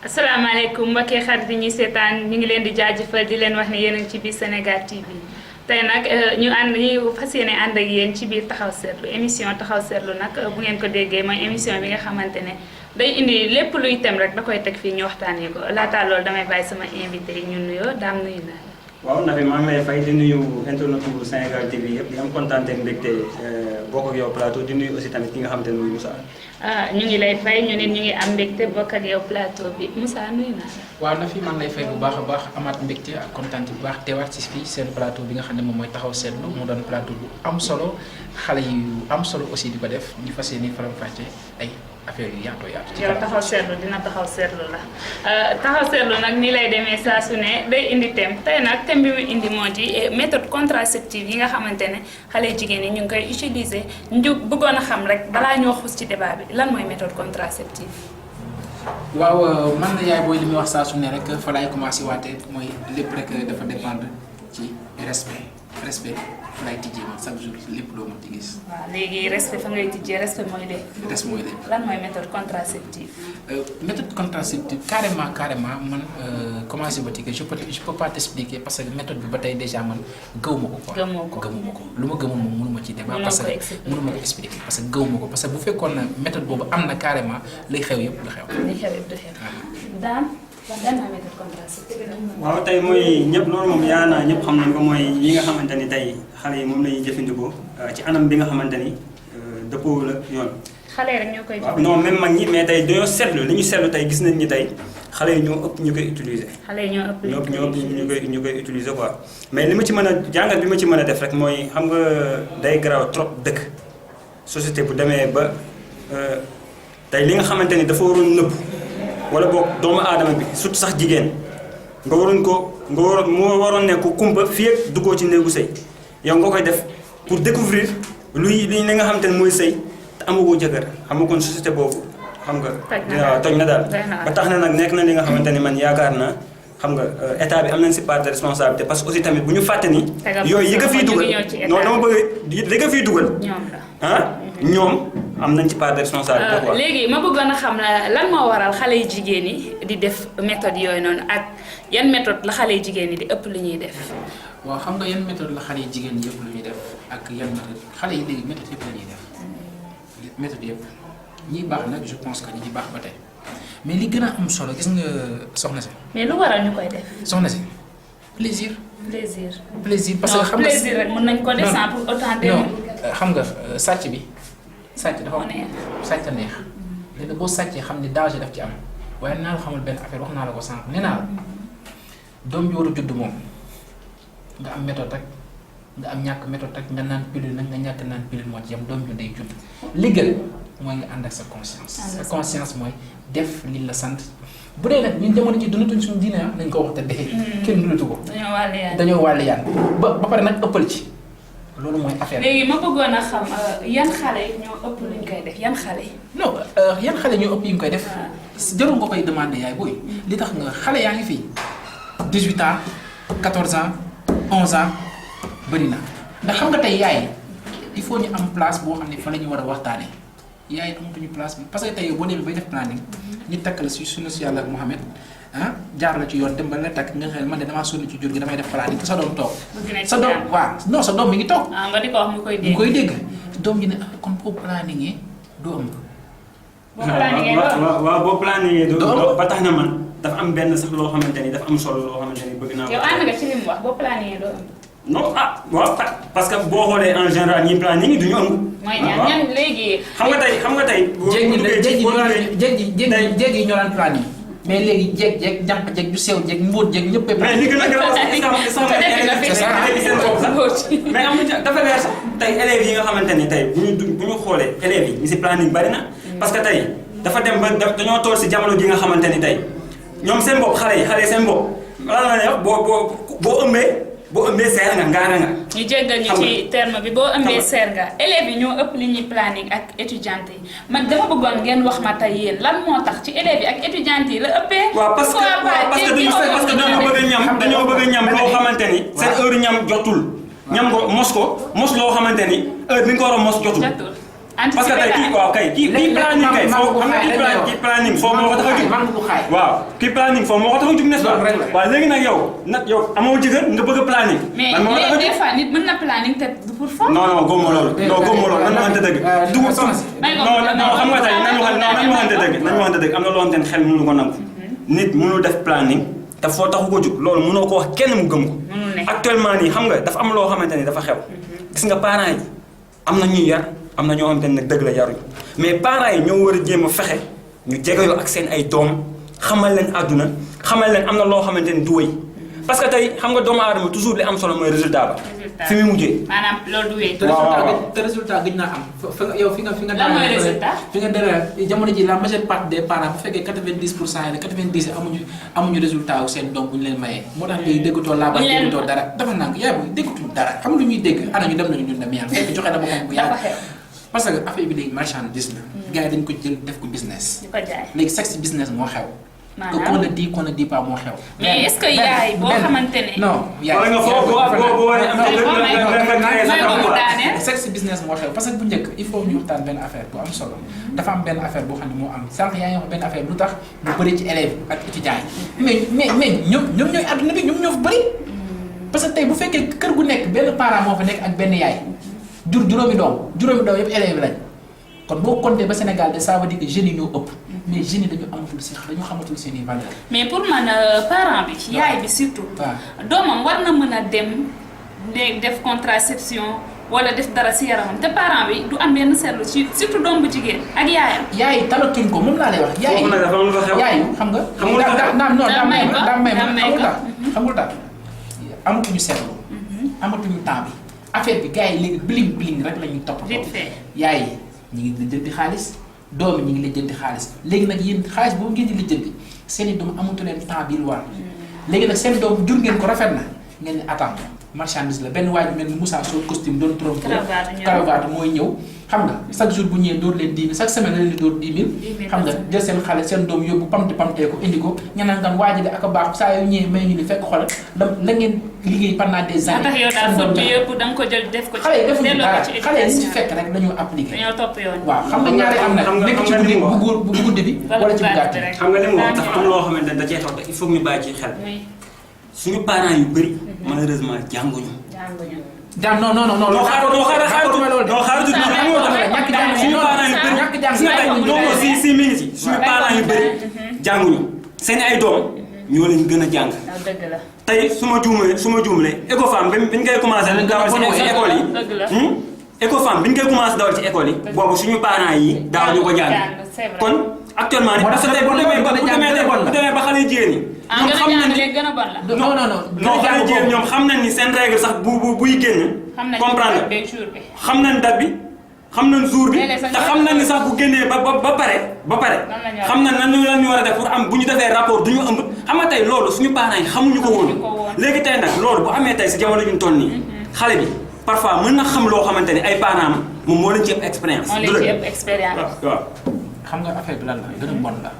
asalaamaaleykum mbokki xarit yi ñuy seetaan ñu ngi leen di jaajëfal di leen wax ne yéen a ngi ci biir Sénégal TV tey nag ñu fas yéene ànd ak yéen ci biir taxaw seetlu émission taxaw seetlu nag bu ngeen ko déggee mooy émission bi nga xamante ne day indi lépp luy tem rek da koy teg fii ñu waxtaanee ko laata loolu damay bàyyi sama invité yi ñu nuyoo daam nuyu naa la. waaw Nafi maa ngi lay fay di nuyu internetu Sénégal TV yëpp di am kontaan ak mbégte bokk ak yow plateau di nuyu aussi tamit ki nga xamante ne muy Moussa. ñu ngi lay fay ñu ngi am mbégte bokk ak yow plateau bi Moussa nuyu naa la. waaw Nafi maa ngi lay fay bu baax a baax amaat mbégte ak kontaan bu baax teewaat ci fii seen plateau bi nga xam ne moom mooy taxaw seetlu mu doon plateau bu am solo xale yu am solo aussi di ko def ñu fas yéene faram-fàcce ay affaire yu yaatoo yaatu. yow taxaw seetlu dina taxaw seetlu la taxaw seetlu nag ni lay demee saa su ne day indi thème tey nag thème bi mu indi moo di méthode contraceptive yi nga xamante ne xale jigéen ñi ñu ngi koy utiliser ñu bëggoon a xam rek balaa ñoo xuus ci débat bi lan mooy méthode contraceptive. waaw man na yaay booy li muy wax saa su ne rek fa laay commencé waatee mooy lépp rek dafa dépendre ci respect fa laay tijjee man chaque jour lépp loo mën ci gis. waaw léegi respect fa ngay tijjee respect mooy lépp. respect mooy lépp. lan mooy méthode contraceptive. méthode contraceptive carrément man commencé ba tike je peux pas t'expliquer parce que méthode bi ba tey déjà man gëwuma ko quoi. gëmoo ko lu ma gëmul moom mënuma ci débat parce que mënuma ko expliquer parce que gëwuma ko parce que bu fekkoon na méthode boobu am na carrément lay xew yëpp du xew. li xew yëpp du xew. daan lan mooy méthode contraceptive. waaw tey mooy ñëpp loolu moom yaa naa ñëpp xam nañ ko mooy yi nga xamante ni tey xale yi moom la ñuy jëfandikoo ci anam bi nga xamante ni dëppoo la yoon. xale rek ñoo koy. waaw non même mag ñi mais tey dañoo seetlu li ñu seetlu tey gis nañ ni tey xale yi ñoo ëpp ñu koy utiliser. xale yi ñoo ëpp ñu koy utiliser quoi mais li ma ci mën a jàngat bi ma ci mën a def rek mooy xam nga day garaaw trop dëkk société bu demee ba tey li nga xamante ni dafa waroon nëbb wala boog doomu aadama bi surtout sax jigéen nga waroon ne ko kumpa fii ak duggoo ci néegu sëy yow nga koy def pour découvrir li nga xamante ni mooy sëy te amagoo jëkkër xam nga kon société boobu xam nga toj na daal ba tax na nag nekk na li nga xamante ni man yaakaar naa xam nga état bi am nañ si part de responsabilité parce que aussi tamit bu ñu fàtte ni yooyu yi nga fiy dugal non dama bëgg li nga fiy dugal ñoom am nañ ci part de responsabilité quoi. léegi ma bëggoon a xam lan moo waral xale yu jigéen yi di def méthode yooyu noonu ak yan méthode la xale yu jigéen yi di ëpp lu ñuy def. waaw xam nga yan méthode la xale yu jigéen ñi ëpp lu ñuy def ak yan méthode xale yi léegi méthode yëpp la ñuy def méthode yëpp ñi baax nag je pense que ñi baax ba tey mais li gën a am solo gis nga soxna si. mais lu waral ñu koy def. soxna si plaisir. parce que xam nga plaisir rek mën nañ ko def sans pour autant dem. xam nga sàcc bi. sàcc dafa sàcc neex léegi boo sàccee xam ne danger daf ci am waaye naa la xamul benn affaire wax naa la ko sànq nee naa la doom bi war a judd moom nga am méthode rek nga am ñàkk méthode rek nga naan pilule nag nga ñàkk naan pilule moo ci yam doom bi day judd li gën mooy nga ànd ak sa conscience sa conscience mooy def li la sant bu dee nag ñun jamono ji dundatuñ suñu diine nañ ko wax te dee kenn dundatu ko dañoo wàlli yaan ba pare nag ëppal ci loolu mooy affaire léegi ma bëggoon a xam yan xale ñoo ëpp luñ koy def yan xale. non yan xale ñoo ëpp yi ñu koy def. jarul nga koy demandé yaay booy. li tax nga xale yaa ngi fii 18 ans 14 ans 11 ans bëri na ndax xam nga tey yaay il faut ñu am place boo xam ne fa la ñu war a waxtaanee yaay amatuñu place bi parce que tey boo demee bay def planning nit takk la si sunu si yàlla Muhammad jaar la ci yoon dem ba la takk nga xam ne man de damaa sonn ci jur gi damay def planning te sa doom toog. sa doom waaw non sa doom mi ngi toog. nga di ko wax mu koy dégg. doom ji ne kon boo planningee doo ëmb. boo planningee doo ëmb ba tax na man dafa am benn sax loo xamante ni dafa am solo loo xamante ni bëgg naa ko. yow ànd nga ci li mu wax boo planningee doo ëmb. non waaw parce que boo xoolee en général ñi planning du ñu ëmb. mooy ñan léegi. xam nga tey. jéeg yi ñoo daan planning mais léegi jéeg jànq jéeg ju sew jéeg mbóot jéeg ñëpp mais li gën a gën mais am na dafa leer sax tey élèves yi nga xamante ni tey bu ñu xoolee élèves yi ñi si planning bari na parce que tey dafa dem ba dañoo tool si jamono ji nga xamante ni tey ñoom seen bopp xale yi seen bopp lan la ne boo ëmbee seer nga ngaana nga. ñu jéggal ñu ci terme bi boo ëmbee seer nga élèves yi ñoo ëpp li ñuy planning ak étudiantes yi man dama bëggoon ngeen wax ma tey yéen lan moo tax ci élèves yi ak étudiantes yi la ëppee. waaw parce que dañoo bëgg a ñam loo xamante ni seen heure ñam jotul. ñam ko mos loo xamante ni heure bi nga ko war a mos jotul. parce que tey kii waaw kay kii planning kay foofu xam nga kii planning foofu moo ko tax a jug waaw kii planning foofu moo ko tax a jug n'est-ce pas waaw léegi nag yow amoo jëkkër nga bëgg a planning mais des fois nit mën na planning te du pour foofu non góob loolu nan waxante dëgg dugub non xam nga tey nañu waxante dëgg am na loo xamante ne xel mënu ko nangu nit mënul def planning te foo taxu ko jug loolu mënoo ko wax kenn mu gëm ko actuellement nii xam nga dafa am loo xamante ni dafa xew gis nga parents yi am na ñuy yar am na ñoo xamante ne nag dëgg la yaruñu mais parents yi ñoo war a jéem a fexe ñu jegeyoo ak seen ay doom xamal leen àdduna xamal leen am na loo xamante ni du wéy parce que tey xam nga doomu aadama toujours li am solo mooy résultat ba fi muy mujjee maanaam loolu du wéy te résultat gëj naa am yow fi nga dara jamono ji la majeure partie des parents bu fekkee 90% yi la 90 amuñu résultat wu seen doom bu ñu leen mayee moo tax léegi déggatoo laaba déggatoo dara dafa nang yaay bu déggatuñ dara xam lu ñuy dégg ana ñu dem nañu ñun dem yaa fekk joxe na boppam bu yàgg parce que affaire bi léegi marchandise la gars yi dañ ko jël def ko business léegi sexe business moo xew qu'on le dit pas moo xew. mais est-ce que yaay boo xamante ne. non yaay sexe business moo xew parce que bu njëkk il faut ñu waxtaan benn affaire bu am solo dafa am benn affaire boo xam ne moo am sànq yaa ngi wax benn affaire lu tax mu bëri ci élèves ak étudiants yi mais ñoom ñooy àdduna bi ñoom ñoo fa bëri parce que tey bu fekkee kër gu nekk benn parent moo fa nekk ak benn yaay juróomi doom yëpp élèves lañ kon boo compté ba Sénégal de ça veut dire que jeunes yi ñoo ëpp mais jeunes yi dañu xamatul seen i valeur mais pour man parent bi yaay bi surtout doomam war na mën a dem def contraception wala def dara si yaramam te parent bi du am benn seetlu ci surtout doom bu jigéen ak yaayam yaay talatuñ ko moom laa lay wax yaay xam nga xamul tax amatuñu seetlu amatuñu temps bi affaire bi gars yi léegi bling rek la ñuy toppatoo yaay yi ñu ngi lijjanti xaalis doom yi ñu ngi lijjanti xaalis léegi nag yéen xaalis boobu ngeen di lijjanti seen i doom amatu leen temps bi lu war léegi nag seen doom jur ngeen ko rafet na ngeen ne attends marchandise la benn waay bi mel ni Moussa Sow costume doon trompe cravate mooy ñëw xam nga chaque jour bu ñëwee dóor leen 10 000 chaque semaine la leen di dóor 10 000 xam nga jël seen xale seen doom yóbbu pamtee ko indi ko ñanaan kan waa ji de ak a baax saa yu ñëwee may ñu ni fekk xoolal la ngeen liggéey pendant des années. tax yow daal faute yëpp da nga ko jël def ko ci. xale yi defuñu dara xale yi ñu ci fekk rek dañoo appliqué. dañoo topp yoon. waaw xam nga ñaari am na nekk ci guddi bu guddi bi wala ci bu gàtt bi. xam nga li mu wax dafa am loo xamante ne da cee xew te il faut ñu bàyyi ci xel. suñu parents yu bëri malheureusement jànguñu. jàng non si mi ngi ci suñu parents yu bëri jànguñu seen ay doom ñoo leen gën a jàng. dëgg la tey su ma juumalee Ecofam bi ñu koy commencé dawal ci école yi. Ecofam bi ñu koy commencé dawal ci école yi. boobu suñu parents yi daaw ñu ko jàng. kon actuellement nii parce que tey bu demee ba xale jigéen ñi. ñoom xam nañ ni gën a bon la. non xale jigéen ñoom xam nañ ni seen règle sax buy génn. comprendre xam nañ date bi xam nañ jour bi te xam nañ ni sax bu génnee ba pare xam nañ nan ñu war a def pour am bu ñu defee rapport du ñu ëmb xam nga tey loolu suñu parents yi xamuñu ko woon léegi tey nag loolu bu amee tey si jamono ñu toll nii xale bi parfois mën na xam loo xamante ni ay parents am moom moo leen ci ëpp expérience. waaw xam nga affaire bi lan la gën a bon la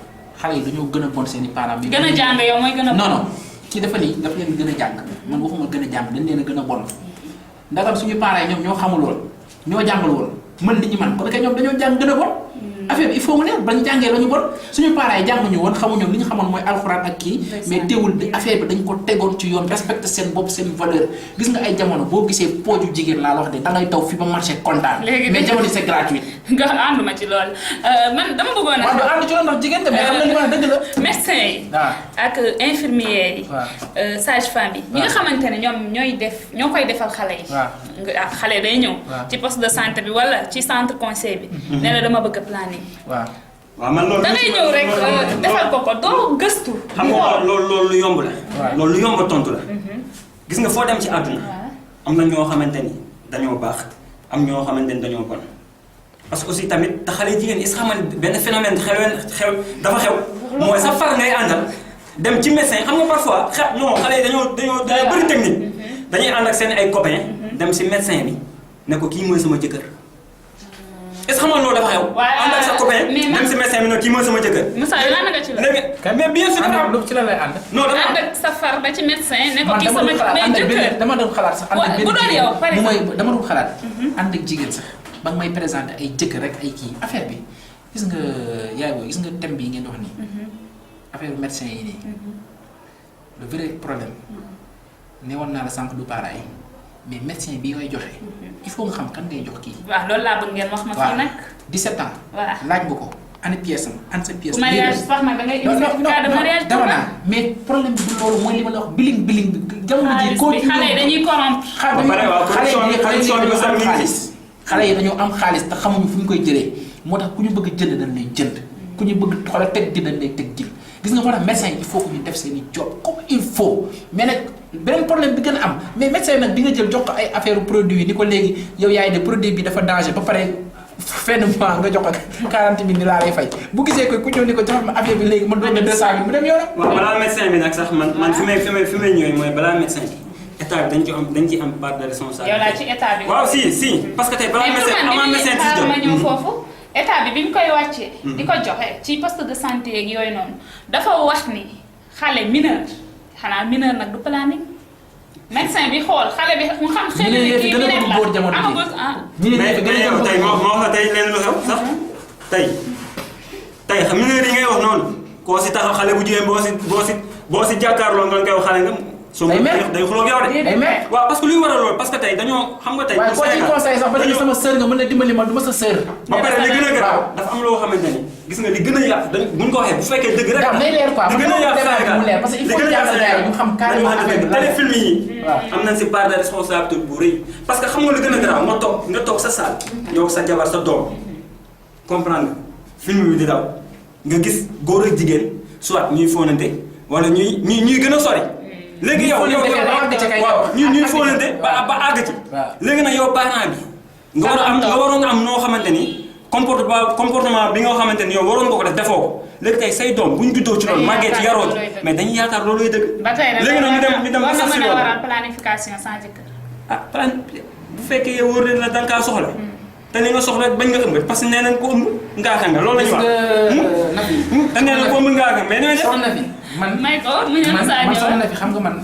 xale yi dañoo gën a bon seen i parents bi. gën a jàng yow mooy gën a bon. non kii dafa leen gën a jàng man waxuma gën a jàng dañ leen a gën a bon ndaxam suñu parents yi ñoom ñoo xamul woon ñoo jàngul woon mën li ñu man kon kay ñoom dañoo jàng gën a bon affaire bi il faut mu leer ba ñu jàngee la ñu bon suñu parents yi jànguñu woon xamuñu li ñu xamoon mooy alxuraan ak kii mais teewul affaire bi dañ ko tegoon ci yoon respecté seen bopp seen valeur gis nga ay jamono boo gisee pooju jigéen laa la wax de dangay daw fi ba marché kontaan mais jamono c'est gratuit nga ànduma ci loolu man dama bëggoon a ànd ci loolu ndax jigéen tamit xam na li ma dëgg la médecin yi ak infirmier yi sage femme yi ñi nga xamante ne ñoo koy defal xale yi xale day ñëw ci poste de santé bi wala ci centre conseil bi ne la dama bëgg planning waaw man loolu da ngay ñëw rek defal ko doo gëstu. xam nga loolu lu yomb la. loolu lu yomb tontu la. gis nga foo dem ci àdduna. am na ñoo xamante ni dañoo baax am ñoo xamante ni dañoo bon parce que aussi tamit te xale jigéen is xamal benn phénomène xew dafa xew mooy sa far ngay àndal dem ci médecin xam nga parfois xale yi dañoo bëri technique dañuy ànd ak seen ay copains dem si médecin bi ne ko kii mooy sama jëkkër. est-ce que xam nga loolu dafa xew. ànd ak sa copain dem si médecin bi nag kii mooy sama jëkkër. Moussa yow lan nga ci la. léegi mais bien sûr dafa am ci la lay ànd. non dafa am ànd ak sa far ba ci médecin ne ko kii sama mais jëkkër dama doon xalaat sax ànd ak benn bu doon yow par exemple mooy dama doon xalaat ànd ak jigéen sax ba nga may présenter ay jëkkër rek ay kii affaire bi gis nga yaay booy gis nga thème bii ngeen wax nii affaire médecin yi nii le vrai problème ne woon naa la sànq du pareil mais médecin bii ngay joxe il faut nga xam kan ngay jox kii. waaw loolu laa bëgg ngeen wax ma fii nag. 17 ans. voilà laaj nga ko ana pièce am ana sa pièce. mariage sax nag da ngay indi cas de mariage. dama naa mais problème bi du loolu mooy li ma la wax biling bi. jamono ji xale yi dañuy corrompre. xale yi dañoo am xaalis te xamuñu fu ñu koy jëlee moo tax ku ñu bëgg jënd dañ lay jënd ku ñu bëgg xoolal teg ji dañ lay teg ji gis nga moo tax médecin il faut que ñu def seen i job comme il faut mais nag beneen problème bi gën a am mais médecin nag di nga jël jox ko ay affaire produit yi ni ko léegi yow yaay de produit bi dafa danger ba pare fenn mois nga jox ko 40 000 ni laa lay fay bu gisee ko ku ñëw ni ko jox ma affaire bi léegi ma doon 200 000 mu dem yoonam. waaw balaa médecin bi nag sax man fi may ñëwee mooy balaa médecin bi état bi dañ ci am part de responsabilité. yow laa ci état bi. waaw si parce que tey balaa médecin avant médecin ci ma ñëw foofu état bi ñu koy wàccee. di ko joxe ci poste de santé yeeg yooyu noonu dafa wax ni xale mineur xanaa mineur nag du planning. médecin bi xool xale bi mu xam xel ni kii mineur la amagul mais yow tey moo wax la tey leen lu xew sax tey xam mineur yi ngay wax noonu koo si taxaw xale bu jigéen boo si jàkkaarloo nga koy wax xale nga. day xuloo yow de. waaw parce que luy waral loolu parce que tey dañoo xam nga tey. waaye koo ci conseil sax ba léegi sama sœur nga mën a dimbali ma du ma sa sœur. ba pare li gën a garaaw dafa am loo xamante ni gis nga li gën a yàq dañ buñ ko waxee bu fekkee dëgg rek. day leer quoi li gën a yàq Sénégal parce que il faut que yàlla ñu xam carrément téléfilm yi am nañ si part de responsabilité bu rëy parce que xam nga lu gën a garaaw nga toog sa salle yow sa jabar sa doom comprendre film bi di daw nga gis góor ak jigéen soit ñuy fóonante wala ñuy gën a sori. léegi yow waaw ñuy fóonante ba àgg ci. léegi nag yow parent bi nga waroon nga am noo xamante ni comportement bi nga xamante ni yow waroon nga ko def defoo ko léegi tey say doom bu ñu juddoo ci loolu màggee ci yaroo ci mais dañuy yaakaar loolu lay dëgg. léegi nag ñu dem ba sax si loolu planification sans jëkkër. plan bu fekkee yow wóor na la da nga kaa soxla te li nga soxla bañ nga ëmb parce que nee nañ ko ëmb ngaaka nga loolu la ñu wax. te nee nañ ko ëmb ngaaka mais nee nañ man soxna fi xam nga man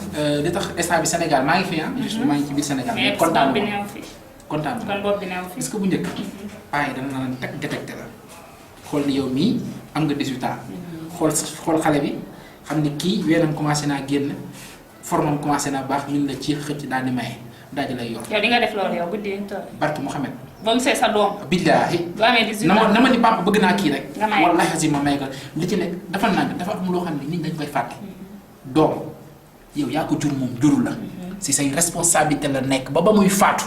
li tax état bi Sénégal maa ngi fi maa ngi ci biir Sénégal. mais kontaan bi neew fi. kontaan kon bopp bi neew fi. est-ce que bu njëkk paa yi dana la teg détecté la xool ni yow mii am nga 18 ans. xool xale bi xam ni kii weenam commencé naa génn formam commencé naa baax ñun la ci xëcc daal di maye daal di lay yor. yow di nga def loolu yow guddi ñu toll. barke Mouhamed. ba mu see sa doom. billaahi. boo amee 18 ans na ma ni papa bëgg naa kii rek. nga may wallaahi si ma may ko li ci nekk dafa naan dafa am loo xam ne nit dañ koy fàtte. doom yow yaa ko jur moom jurul la. si say responsabilité la nekk ba muy faatu.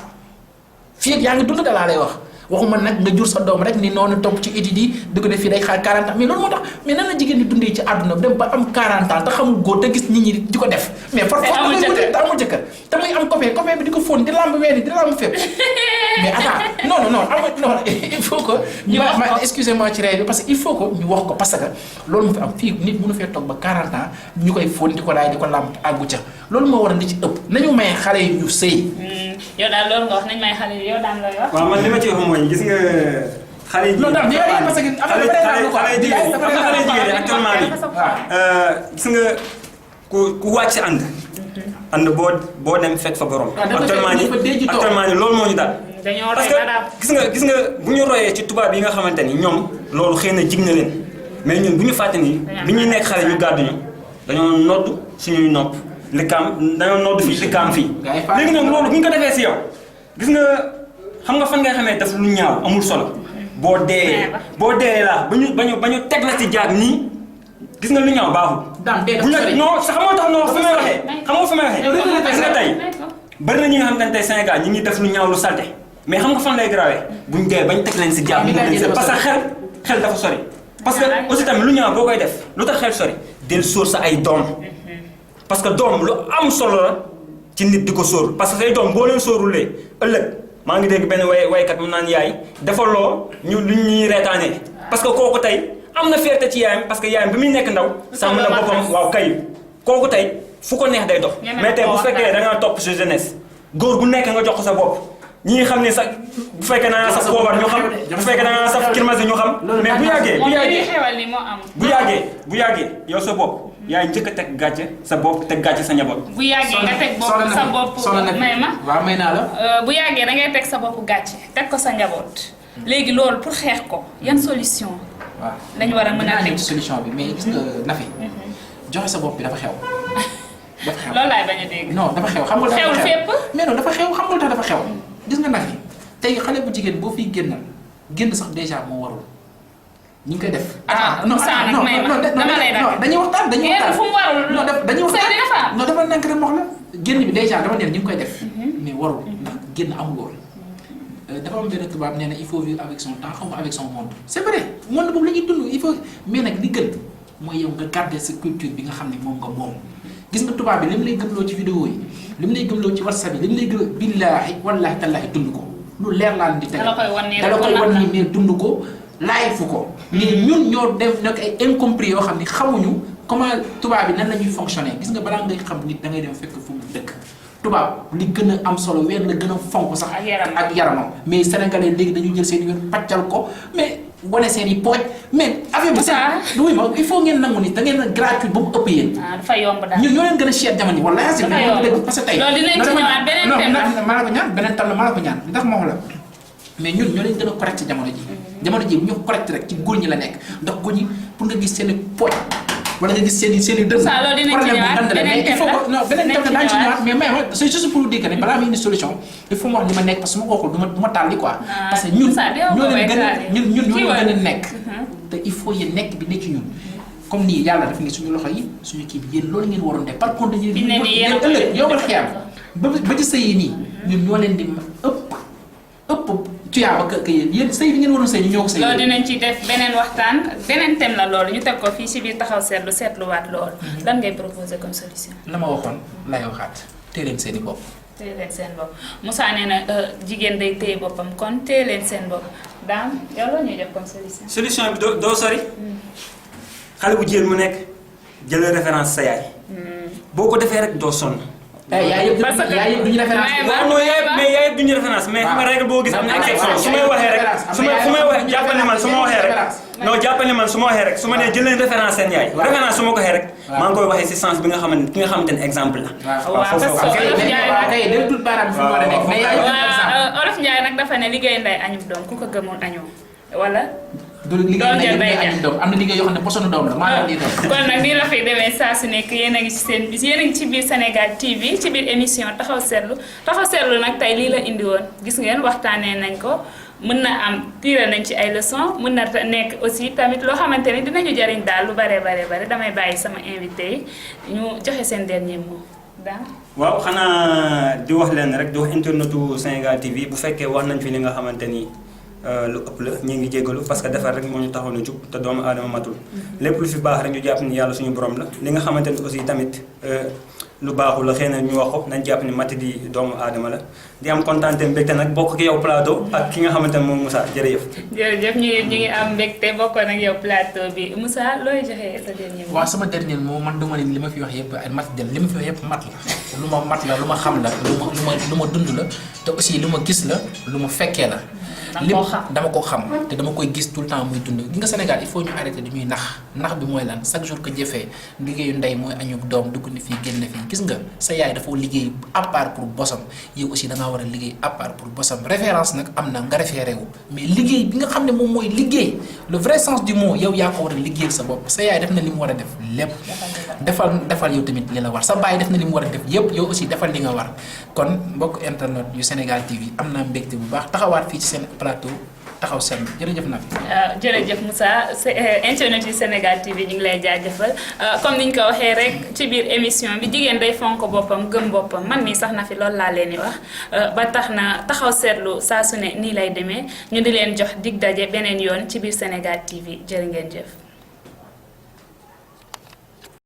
fii ak yaa ngi dund da laa lay wax waxuma nag nga jur sa doom rek ni noonu topp ci études yi di ko def fii day xaar 40 ans mais loolu moo tax mais nan la jigéen di dundee ci àdduna dem ba am 40 ans te xamul góor te gis nit ñi di ko def. mais par force te amul jëkkër te muy am copain bi di ko fóon di lamb weeni di lamb fépp mais attends non amul non il faut que. ñu wax excusez-moi ci réew bi parce que il faut que ñu wax ko parce que loolu mu fi am fii nit mënu fee toog ba 40 ans ñu koy fóon di ko laay di ko lamb àggu ca loolu moo war a li ci ëpp nañu may xale yi ñu sëy. yow daal loolu nga wax nañ may xale yi yow daan looy wax. waaw man li ma ci wax mooy gis nga xale yi. non daal parce que xale jigéen actuellement nii gis nga ku wàcc ànd boo dem fekk fa borom. actuellement nii loolu moo ñu daal. dañoo parce que gis nga bu ñu royee ci tubaab yi nga xamante ni ñoom loolu xëy na jig na leen mais ñun bu ñu fàtte ni bi ñuy nekk xale ñu gàddu ñu dañoo nodd suñuy nopp likkaam dañoo nodd fii likkaam fii. léegi nag loolu bu ñu ko defee si yow gis nga xam nga fan ngay xamee def lu ñaaw amul solo boo dee laa ba ñu teg la ci jaar nii gis nga lu ñaaw baaxul. bu ñu non sa xamoo tax non fi may waxee xamoo fi may waxee gis nga tey bari na ñi nga xam ne tey Sénégal ñi ngi def lu ñaaw lu salte mais xam nga fan lay grawee buñ dee bañ teg leen si jaar parce que xel dafa sori parce que aussi tamit lu ñaaw boo koy def lu tax xel sori del sóor sa ay doom parce que doom lu am solo la ci nit di ko sóor parce que say doom boo leen sóorulee ëllëg maa ngi dégg benn waykat mu naan yaay defaloo ñu lu ñuy reetaanee parce que kooku tey am na fierté ci yaayam parce que yaayam bi muy nekk ndaw sàmm na boppam waaw kay kooku tey fu ko neex day dox mais tey bu fekkee da ngaa topp sa jeunesse góor bu nekk nga jox ko sa bopp ñi xam ne sax bu fekkee da ngaa saf poobar ñu xam bu fekkee da ngaa saf kirmasi ñu xam mais bu yàggee yow sa bopp yaay njëkk a teg gàcce sa bopp teg gàcce sa njaboot. bu yàggee nga teg bopp sa bopp may ma waaw may naa la. bu yàggee da ngay teg sa bopp gàcce teg ko sa njaboot. léegi loolu pour xeex ko yan solution. waaw lañu war a mën a teg solution bi mais gis nga Nafi. joxe sa bopp bi dafa xew. dafa xew loolu laay bañ a dégg. non dafa xew xam nga dafa xewul fépp. mais non dafa xew xam nga lu tax dafa xew. gis nga Nafi tey xale bu jigéen boo fiy génn sax déjà moo warul. ñu ngi koy def. Moussa nag may ma dama lay def dañuy waxtaan fu mu warul. non dañuy waxtaan sëy dafa non dafa nekk rek wax la. génn bi déjà dama ne ñu ngi koy def. mais warul ndax génn amul woon. dafa am benn tubaab nee na il faut vivre avec son temps xaw ma avec son monde. c'est vrai monde boobu la ñuy dund il faut mais nag li gën mooy yow nga garder sa culture bi nga xam ne moom nga moom. gis nga tubaab bi li mu lay gëmloo ci vidéo yi li mu lay gëmloo ci WhatsApp yi li mu lay gëm billaahi wallaahi tallaahi dund ko lu leer laa leen di teg. dala koy wan nii mais dund ko. laay fu ko mais ñun ñoo def nekk ay incompris yoo xam ne xamuñu comment tubaab bi nan la ñuy fonctionner gis nga balaa ngay xam nit da ngay dem fekk fu mu dëkk tubaab li gën a am solo weer la gën a fonk sax ak yaramam mais sénégalais léegi dañuy jël seen yoon pàccal ko mais wane seen i pooj mais affaire bi seen oui ma il faut ngeen nangu ni da ngeen a gratuit ba mu ëpp yéen dafa yomb daal ñun ñoo leen gën a cher jamono wala yaa si dégg parce que tey loolu dinañ ci ñëwaat beneen thème maa la ko ñaan beneen tam la maa la ko ñaan ndax ma wax la mais ñun ñoo leen gën a correct ci jamono ji jamono ji bu ñu correct rek ci góor ñi la nekk ndax góor ñi pour nga gis seen i pooj wala nga gis seen i dënn problème bu ngand la mais il faut que non beneen thème daañu ci ñëwaat mais may ma c'est juste pour dire que ne balaa may indi solution il faut ma wax li ma nekk parce que su ma waxul du ma tàlli quoi parce que ñun ñoo leen gën a ñun ñoo leen gën a nekk te il faut yéen nekk bi nekk ci ñun comme nii yàlla dafa ne suñu loxo yi suñu kii bi yéen loolu ngeen waroon def par contre yéen ëllëg yow nga xiyam ba ci sëy yi nii ñun ñoo leen di ëpp tuyaaba que yéen sëy bi ngeen waroon sëy ñu ñoo ko sëy loolu dinañ ci def beneen waxtaan beneen thème la loolu ñu teg ko fii ci biir taxaw seetlu seetluwaat loolu lan ngay proposer comme solution la ma waxoon lay waxaat téye leen seen i bopp téye leen seen bopp Moussa nee na jigéen day téye boppam kon téye leen seen bopp daam yow loo ñuy def comme solution bi doo sori xale bu jigéen mu nekk jëlal référence sa yaay boo ko defee rek doo sonn yaay yëpp duñu référence mais yaay yëpp duñu référence mais xam nga règle boo gis am na exception su may waxee rek su may waxee jàppal ne man su ma waxee rek non jàppal ne man su ma waxee rek su ma nee jël leen référence seen yaay référence su ma ko waxee rek maa ngi koy waxee si sens bi nga xamante ki nga xamante ne exemple la Olof Njaay nag dafa ne liggéey nday añub doom ku ko gëmoon añoo wala du liggéey nday doom am na liggéey yoo xam ne posonu doom la maa ngi kon nag nii la fi demee saa su nekk yéen a ngi ci seen bis yéen a ngi ci biir Sénégal TV ci biir émission taxaw seetlu nag tey lii la indi woon gis ngeen waxtaanee nañ ko mën na am tiré nañ ci ay leçons mën na nekk aussi tamit loo xamante ni dinañu jariñ daal lu bare damay bàyyi sama invité yi ñu joxe seen dernier mot daal. waaw xanaa di wax leen rek di wax internetu Sénégal TV bu fekkee wax nañ fi li nga xamante ni lu ëpp la ñu ngi jégalu parce que defar rek moo ñu taxaw na jug te doomu aadama matul lépp lu fi baax rek ñu jàpp ni yàlla suñu borom la li nga xamante ni aussi tamit lu baaxul la xëy na ñu wax ko nañ jàpp ni mati di doomu aadama la di am kontaan te mbégte nag bokk ak yow plateau ak ki nga xamante ne moom Moussa jërëjëf. jërëjëf ñu ngi am mbégte bokkoon ak yow plateau bi Moussa looy joxe sa dernier mot. waaw sama dernier mot man dama ne li ma fi wax yëpp ay mat del li ma fi wax yëpp mat la lu ma mat la lu ma xam la lu ma dund la te aussi lu ma gis la lu ma fekkee la. dama ko xam te dama koy gis tout le temps muy dund gi nga Sénégal il faut ñu arrêter di ñuy nax bi mooy lan chaque jour que jëfee liggéeyu ndey mooy añub doom dugg ni fii génn fii gis nga sa yaay dafa liggéey à part pour bosam yow aussi da ngaa war a liggéey à part pour bosam référence nag am na nga référé wu mais liggéey bi nga xam ne moom mooy liggéey le vrai sens du mot yow yaa ko war a liggéeyal sa bopp sa yaay def na li mu war a def lépp defal yow tamit li la war sa baay def na li mu war a def yépp yow aussi defal li nga war kon mbokk internet yu Sénégal TV am naa mbégte bu baax taxawaat fii ci seen plateau taxaw seen jërëjëf na jërëjëf Moussa internet yu Sénégal TV ñu ngi lay jaajëfal comme niñ ko waxee rek ci biir émission bi jigéen day fonk boppam gëm boppam man mii sax na fi loolu laa leen di wax ba tax na taxaw seetlu saa su ne nii lay demee ñu di leen jox dig daje beneen yoon ci biir Sénégal TV jërë ngeen jëf